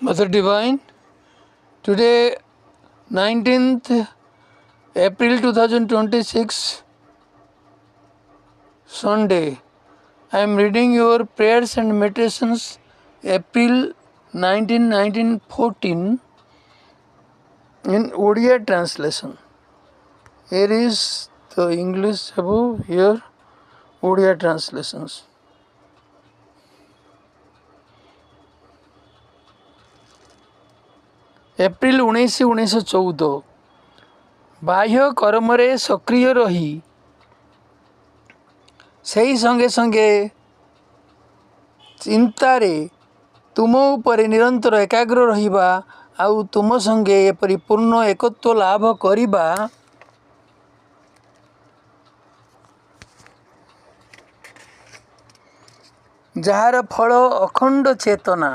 Mother Divine, today 19th April 2026, Sunday. I am reading your prayers and meditations, April 19, 1914 in Odia translation. Here is the English above, here Odia translations. April 19 1914। ବାହ୍ୟ କର୍ମରେ ସକ୍ରିୟ ରହି ସେହି ସଙ୍ଗେ ସଙ୍ଗେ ଚିନ୍ତାରେ ତୁମ ଉପରେ ନିରନ୍ତର ଏକାଗ୍ର ରହିବା ଆଉ ତୁମ ସଙ୍ଗେ ଏପରି ପୂର୍ଣ୍ଣ ଏକତ୍ୱ ଲାଭ କରିବା, ଯାହାର ଫଳ ଅଖଣ୍ଡ ଚେତନା,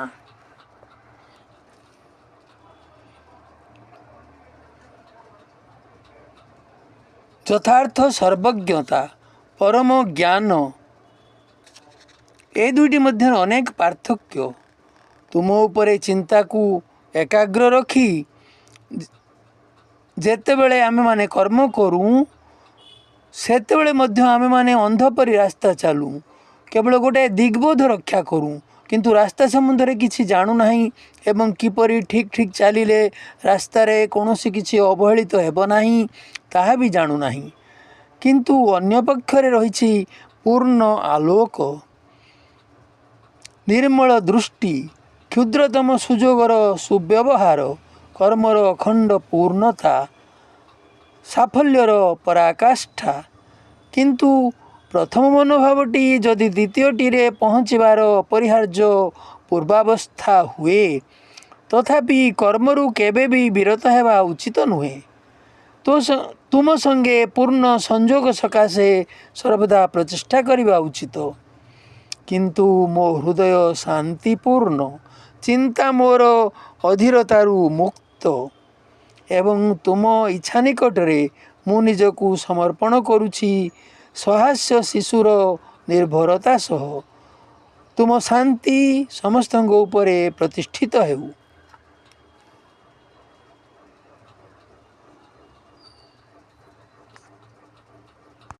ଯଥାର୍ଥ ସର୍ବଜ୍ଞତା, ପରମ ଜ୍ଞାନ, ଏ ଦୁଇଟି ମଧ୍ୟରେ ଅନେକ ପାର୍ଥକ୍ୟ। ତୁମ ଉପରେ ଚିନ୍ତାକୁ ଏକାଗ୍ର ରଖି ଯେତେବେଳେ ଆମେମାନେ କର୍ମ କରୁଁ, ସେତେବେଳେ ମଧ୍ୟ ଆମେମାନେ ଅନ୍ଧ ପରି ରାସ୍ତା ଚାଲୁ। କେବଳ ଗୋଟାଏ ଦିଗ୍ବୋଧ ରକ୍ଷା କରୁଁ, କିନ୍ତୁ ରାସ୍ତା ସମ୍ବନ୍ଧରେ କିଛି ଜାଣୁନାହିଁ ଏବଂ କିପରି ଠିକ୍ ଠିକ୍ ଚାଲିଲେ ରାସ୍ତାରେ କୌଣସି କିଛି ଅବହେଳିତ ହେବ ନାହିଁ, ତାହା ବି ଜାଣୁନାହିଁ। କିନ୍ତୁ ଅନ୍ୟ ପକ୍ଷରେ ରହିଛି ପୂର୍ଣ୍ଣ ଆଲୋକ, ନିର୍ମଳ ଦୃଷ୍ଟି, କ୍ଷୁଦ୍ରତମ ସୁଯୋଗର ସୁବ୍ୟବହାର, କର୍ମର ଅଖଣ୍ଡ ପୂର୍ଣ୍ଣତା, ସାଫଲ୍ୟର ପରାକାଷ୍ଠା। କିନ୍ତୁ ପ୍ରଥମ ମନୋଭାବଟି ଯଦି ଦ୍ୱିତୀୟଟିରେ ପହଞ୍ଚିବାର ଅପରିହାର୍ଯ୍ୟ ପୂର୍ବାବସ୍ଥା ହୁଏ, ତଥାପି କର୍ମରୁ କେବେ ବି ବିରତ ହେବା ଉଚିତ ନୁହେଁ। ତୁମ ସଙ୍ଗେ ପୂର୍ଣ୍ଣ ସଂଯୋଗ ସକାଶେ ସର୍ବଦା ପ୍ରଚେଷ୍ଟା କରିବା ଉଚିତ। କିନ୍ତୁ ମୋ ହୃଦୟ ଶାନ୍ତିପୂର୍ଣ୍ଣ, ଚିନ୍ତା ମୋର ଅଧୀରତାରୁ ମୁକ୍ତ ଏବଂ ତୁମ ଇଚ୍ଛା ନିକଟରେ ମୁଁ ନିଜକୁ ସମର୍ପଣ କରୁଛି ସହାସ୍ୟ ଶିଶୁର ନିର୍ଭରତା ସହ। ତୁମ ଶାନ୍ତି ସମସ୍ତଙ୍କ ଉପରେ ପ୍ରତିଷ୍ଠିତ ହେଉ।